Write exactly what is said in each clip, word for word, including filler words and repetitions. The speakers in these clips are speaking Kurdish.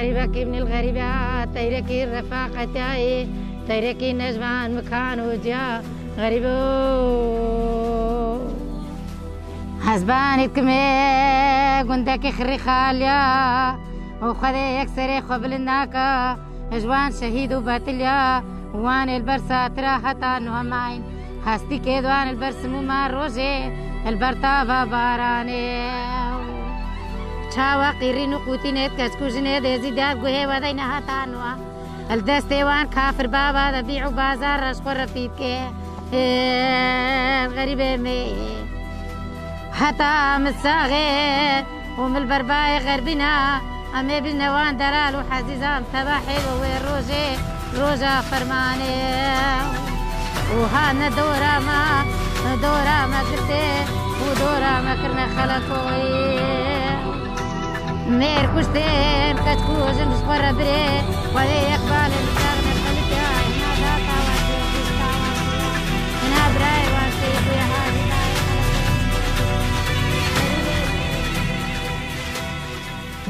Xerîbekî min il xerîbe, teyrek î refaqetayê, teyrek î nejvan mikan û ciya xerîbo. Hezbanê dikime gundekî xirî xaliya û Xwedê yek serê xwe bilind naka. Ji wan şehîd û betilya wan ê li ber satira heta nuha mayîn. Hestîkê di wan li ber simûma rojê, li ber tava baranê. Çawa qîrîn û qûtînê di keçk û jinê dê zî der guhê wedeyne heta nuha. Li destê wan kafir baba de bî û bazar re ji xwe refî dike. Ê, xerîbê me. Heta min saxê û min li ber bayê xerbîna, em ê bîne wan delal û hezîzan teba hêl û wê rojê, roja fermanê. Û hane dora me, dora me girtê û dora me kirine xelekoyê. Mêr kuştên, keç ku jin bi xwe re birê, xwedê yek balê li ser me xelike, hina data wan tê, hina birayê wan tê, bûye hajî dayê.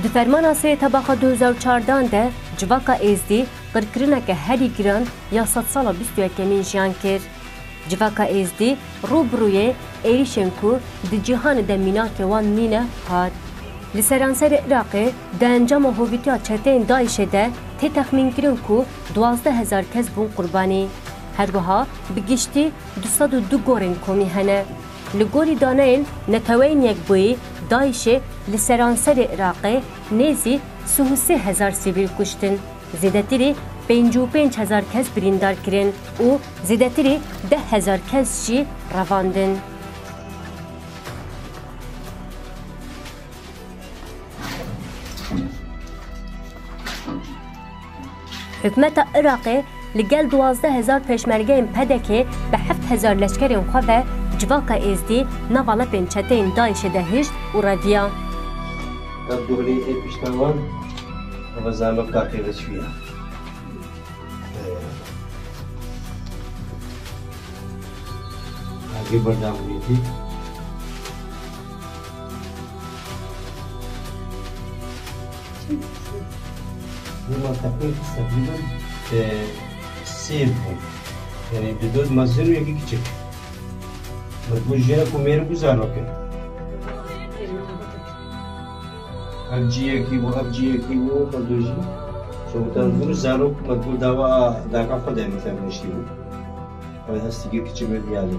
Di fermana sê tebaxa du hezar û çardan de civaka Êzdî qirkirineke herî giran ya sedsala bîst û yekemîn jiyan kir. Civaka Êzdî rû bi rûyê êrîşên ku di cîhanê de mînakê wan nîne hat. Li seranserê Iraqê di encama hovîtiya çeteyên DAIŞê de tê texmînkirin ku duwazdeh hezar kes bûn qurbanî. Her wiha bi giştî du sed û du gorên komî hene. Li gorî daneyên Neteweyên Yekbûyî, DAIŞê li seranserê Iraqê nêzî sî û sê hezar sivîl kuştin. Zêdetirî pêncî û pênc hezar kes birîndar kirin û zêdetirî deh hezar kes jî revandin. Hikûmeta Iraqê li gel duwazdeh hezar pêşmergeyên P D K bi heft hezar leşkerên xwe ve civaka Êzdî nava lepên çeteyên DAIŞê de hişt û reviya. Ev guhilê ê pişta wan, eva zame bi taqê ve çûye. Agir berdam bûyetî. Lê ma teqrîben, e, sê bû. Yani di dot mezin û yekî kiçik. Min got jiyana ku mêr û ku zarok in. Ev ciyekî bû, ev ciyekî bû, xwe dojî. Sotan bû zarok, min got dawa daka xwe de min tev niştî bû. Ew hestî kir kiçik me diyalî.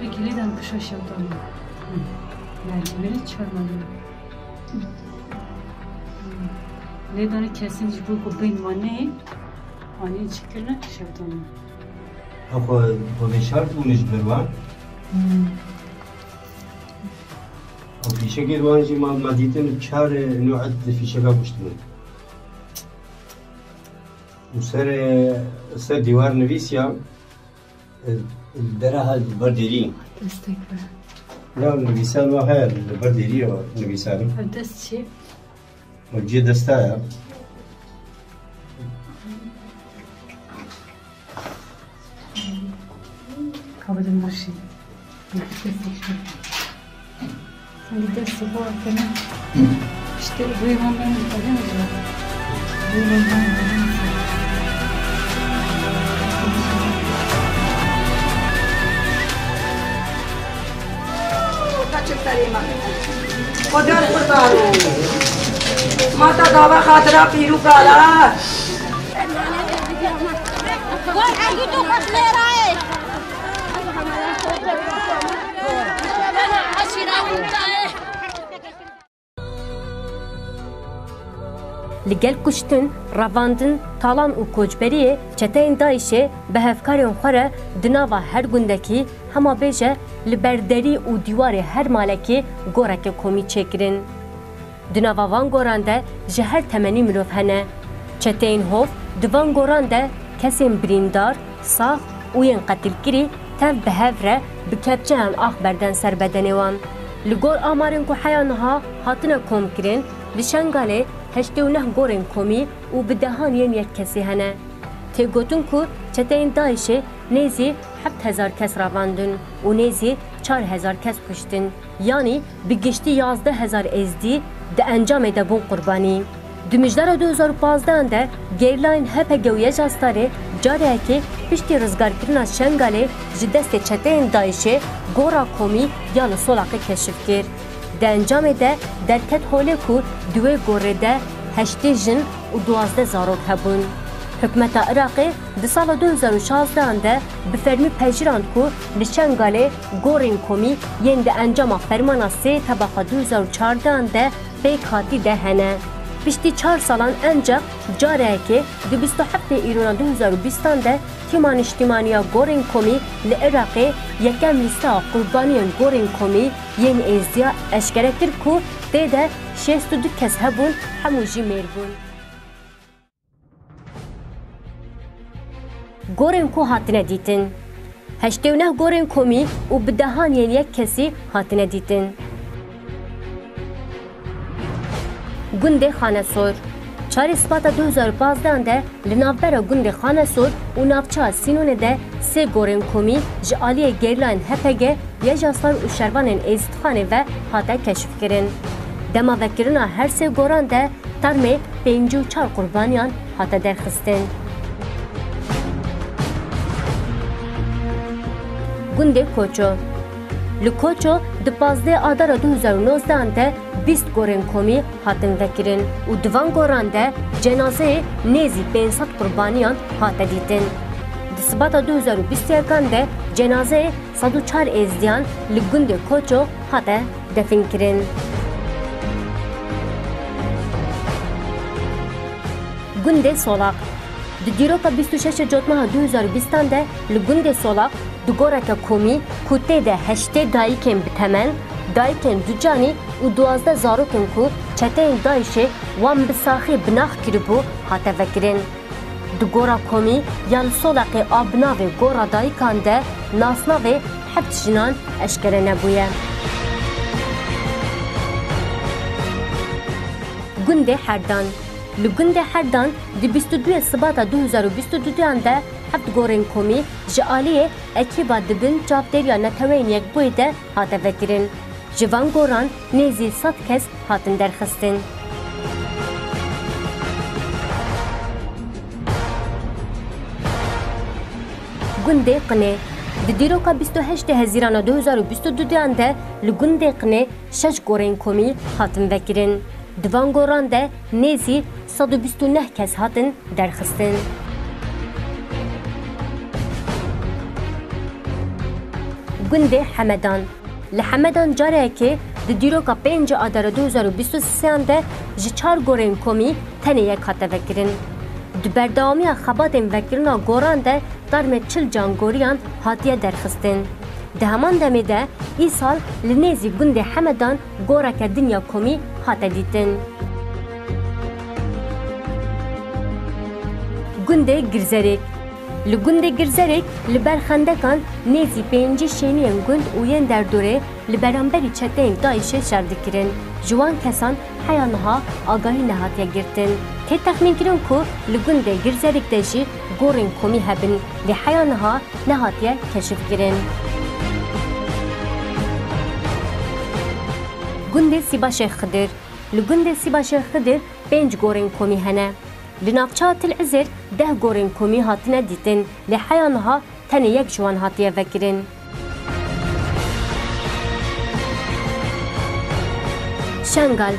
Peki, lêdan kişa şewtanê. Merdivenê çarmali. Lêdanê kesên ji bo ku bên wan neyê, anî çi kirine şewtanê. Ew xwe, xwe vêşart bûne ji ber wan. Hmm. Ew fîşekê di wan jî ma, ma dîtin çar, e, nûet di fîşeka kuştine. Û ser, e, ser dîwar nivîsiya, e, dera ha li ber derî. Destek be. Ya nivîsan wa heye li ber derî ya nivîsanî. Ev dest çi? O cê desta ya. Kabidin başı. Nefes işte. Sen bir de sabah erken işte duymandan ödemeyeceğim. Duymandan ödemeyeceğim. Kaçın Serêma. Xwedar qurban. Mata dava xatira pîrûka la. Li gel kuştin, revandin, talan û koçberiyê çeteyên DAIŞê bi hevkarên xwe re di nava her gundekî, hema bêje li ber derî û dîwarê her malekê goreke komî çêkirin. Di nava van goran de ji her temenî mirov hene. Çeteyên Hov di van goran de kesên birîndar, sax û yên qetilkirî tev bi hev re bi kepçeyan ax berdin ser bedenê wan. Li gor amarên ku heya niha hatine komkirin, li Şengalê heştê û neh gorên komî û bi dehan yên yek kesî hene. Tê gotin ku çeteyên DAIŞê nêzî heft hezar kes revandin û nêzî çar hezar kes kuştin. Yanî bi giştî yazdeh hezar Êzdî di encamê de bûn qurbanî. Di mijdara du hezar û pazdeh de gerîlayên H P G û YJA-Starê careke piştî rizgarkirina Şengalê ji destê çeteyên DAIŞê gora komî ya li Solaqê keşif kir. Di encamê de derket holê ku di wê gorê de heştê jin û duwazdeh zarok hebûn. Hikûmeta Iraqê di sala du hezar û şazdehan de bi fermî pejirand ku li Şengalê gorên komî yên di encama fermana sê tebaqa du hezar û çardehan de pêk hatî de hene. Piştî çar salan encax careke di bîst û heftê Îrona du hezar û bîstan de Tîma Niştîmaniya Gorên Komî li Iraqê yekem lîsteya qurbaniyên gorên komî yên Êzdiya eşkere kir ku tê de şêst û du kes hebûn, hemû jî mêr bûn. Gorên ku hatine dîtin. Heştê û neh gorên komî û bi dehan yên yek kesî hatine dîtin. Gundê Xanesor. Çarê Sibata du hezar û pazdehan de li navbera gundê Xanesor û navçeya Sînonê de sê gorên komî ji aliyê gerîlayên H P G, YJA-Star û şervanên Êzidxanê ve hate keşifkirin. Dema vekirina her sê goran de termê pêncî û çar qurbaniyan hate derxistin. Gundê Koço. Li Koço di pazdeh Adara du hezar û nozdehan de bîst gorên komî hatin vekirin û di van goran de cenazeyê nêzî pênc sed qurbaniyan hate dîtin. Di Sibata du hezar û bîst û yekan de cenazeyê sed û çar Êzdiyan li gundê Koço hate definkirin. Gundê Solaq. Di dîroka bîst û şeşê Cotmeha du hezar û bîstan de li gundê Solaq di goreke komî ku tê de heştê dayikên bi temen, dayikên ducanî û duwazdeh zarokên ku çeteyên DAIŞê wan bi saxî bi nax kiribû hate vekirin. Di gora komî ya li Solaqê a bi navê Gora Dayikan de nasnavê heft jinan eşkere nebûye. Gundê Herdan. Li gundê Herdan di bîst û duyê Sibata du hezar û bîst û duduyan de heft gorên komî ji aliyê Ekîba Dibin Çavdêriya Neteweyên Yekbûyî de hate vekirin. Ji van goran nêzî sed kes hatin derxistin. Gundê Qinê. Di dîroka bîst û heştê Hezîrana du hezar û bîst û duduyan de li gundê Qinê şeş gorên komî hatin vekirin. Di van goran de nêzî sed û bîst û neh kes hatin derxistin. Gundê Hemedan. Li Hemedan carekê di dîroka pêncî Adara du hezar û bîst û sêyan de ji çar gorên komî tenê yek hate vekirin. Di berdewamiya xebatên vekirina goran de tarmê çil cangoriyan hatiye derxistin. Di heman demê de îsal li nêzî gundê Hemedan goreke din ya komî hate dîtin. Gundê Girzerêk. Li gundê Girzerêk li ber xendekan nêzî pêncî şêniyên gund û yên derdorê li beramberî çeteyên DAIŞê şer dikirin. Ji wan kesan heya niha agahî nehatiye girtin. Tê texmînkirin ku li gundê Girzerêk de jî gorên komî hebin, lê heya niha nehatiye keşifkirin. Gundê Sîba Şêx Xidir. Li gundê Sîba Şêx Xidir pênc gorên komî hene. Li navçeya Til Izêr deh gorên komî hatine dîtin, lê heya niha tenê yek ji wan hatiye vekirin. Şengal.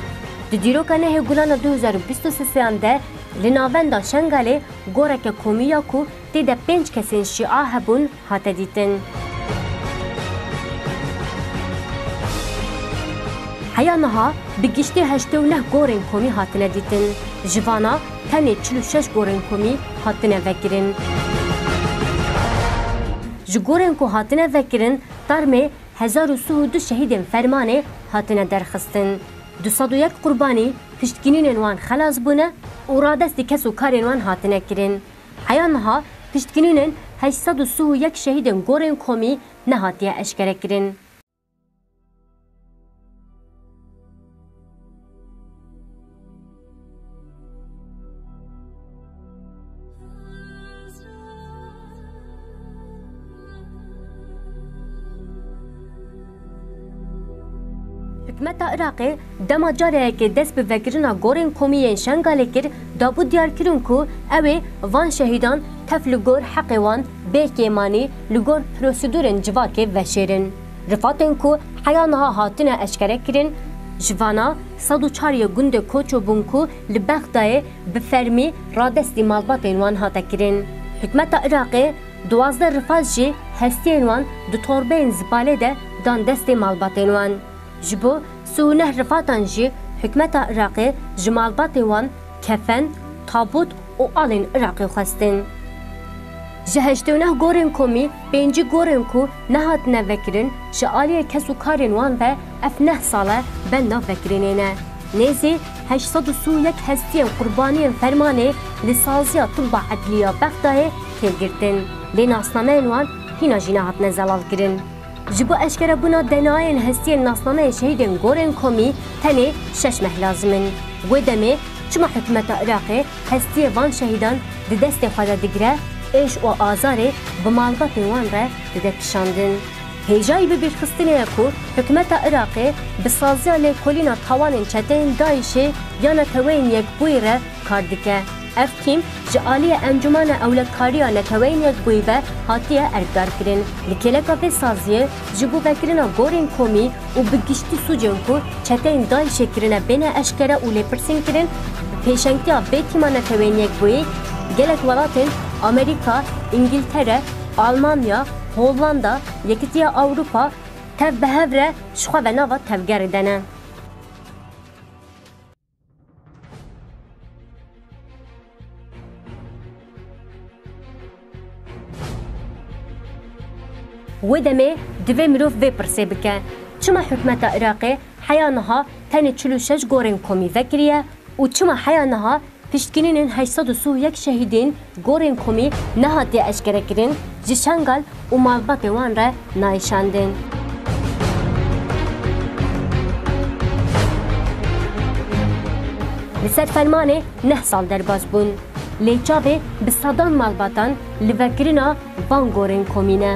Di dîroka nehê Gulana du hezar û bîst û sêyan de li navenda Şengalê goreke komî ya ku tê de pênc kesên şîa hebûn hate dîtin. Heya niha bi giştî heştê û neh gorên komî hatine dîtin. Ji vana tenê çil û şeş gorên komî hatine vekirin. Ji gorên ku hatine vekirin, termê hezar û sih û du şehîdên fermanê hatine derxistin. Du sed û yek qurbanî piştgirînên wan xelas bûne û radestî kes û karên wan hatine kirin. Heya niha piştgirînên heşt sed û sî û yek şehîdên gorên komî nehatiye eşkerekirin. Hikûmeta Iraqê dema careke dest bi vekirina gorên komî yên Şengalê kir, dabû diyarkirin ku ew ê van şehîdan tev li gor heqê wan bê kêmanî li gor prosedûrên civakê veşêrin. Rifatên ku heya niha hatine eşkerekirin, ji vana sed û çar yê gundê koço bûn ku li Bexdayê bi fermî radestî malbatên wan hate kirin. Hikûmeta Iraqê duwazdeh rifat jî hestiyên wan di torbeyên zipalê de dan destê malbatên wan. Ji bo sî û neh rifatan jî hikûmeta Iraqê ji malbatê wan kefen, tabût û alên Iraqê xwestin. Ji heştê û neh gorên komî pêncî gorên ku nehatine vekirin, ji aliyê kes û karên wan ve ev neh sal e benda vekirinê ne. Nêzî heşt sed û sî û yek hestiyên qurbaniyên fermanê li saziya tibba edlî ya Bexdayê tê girtin, lê nasnameyên wan hîna jî nehatine zelalkirin. Ji bo eşkerebûna D N A'yên hestiyên nasnameyên şehîdên gorên komî tenê şeş meh lazim in. Wê demê çima hikûmeta Iraqê hestiyê van şehîdan di destê xwe de digire, êş û azarê bi malbatên wan re dide kişandin? Hêjayî bibîrxistinê ye ku hikûmeta Iraqê bi saziya lêkolîna tawanên çeteyên DAIŞê ya Neteweyên Yekbûyî re kar dike. Ev tîm ji aliyê Encûmena Ewletkariya Neteweyên Yekbûyî ve hatiye erkdarkirin. Li kêleka vê saziyê ji bo vekirina gorên komî û bi giştî sûcên ku çeteyên DAIŞê kirine bêne eşkere û lêpirsînkirin, bi pêşengtiya vê tîma Neteweyên Yekbûyî gelek welatên Amerîka, Îngiltere, Almanya, Hollanda, Yekîtiya Ewropa tev bi hev re ji xwe ve nava tevgerê de ne. Wê demê divê mirov vê pirsê bike, çima hikûmeta Iraqê heya niha tenê çil û şeş gorên komî vekiriye û çima heya niha piştgirînên heşt sed û sî û yek şehîdên gorên komî nehatiye eşkerekirin, ji Şengal û malbatê wan re nayê şandin? Li ser fermanê neh sal derbas bûn. Lê çavê bi sedan malbatan li vekirina van gorên komî ne.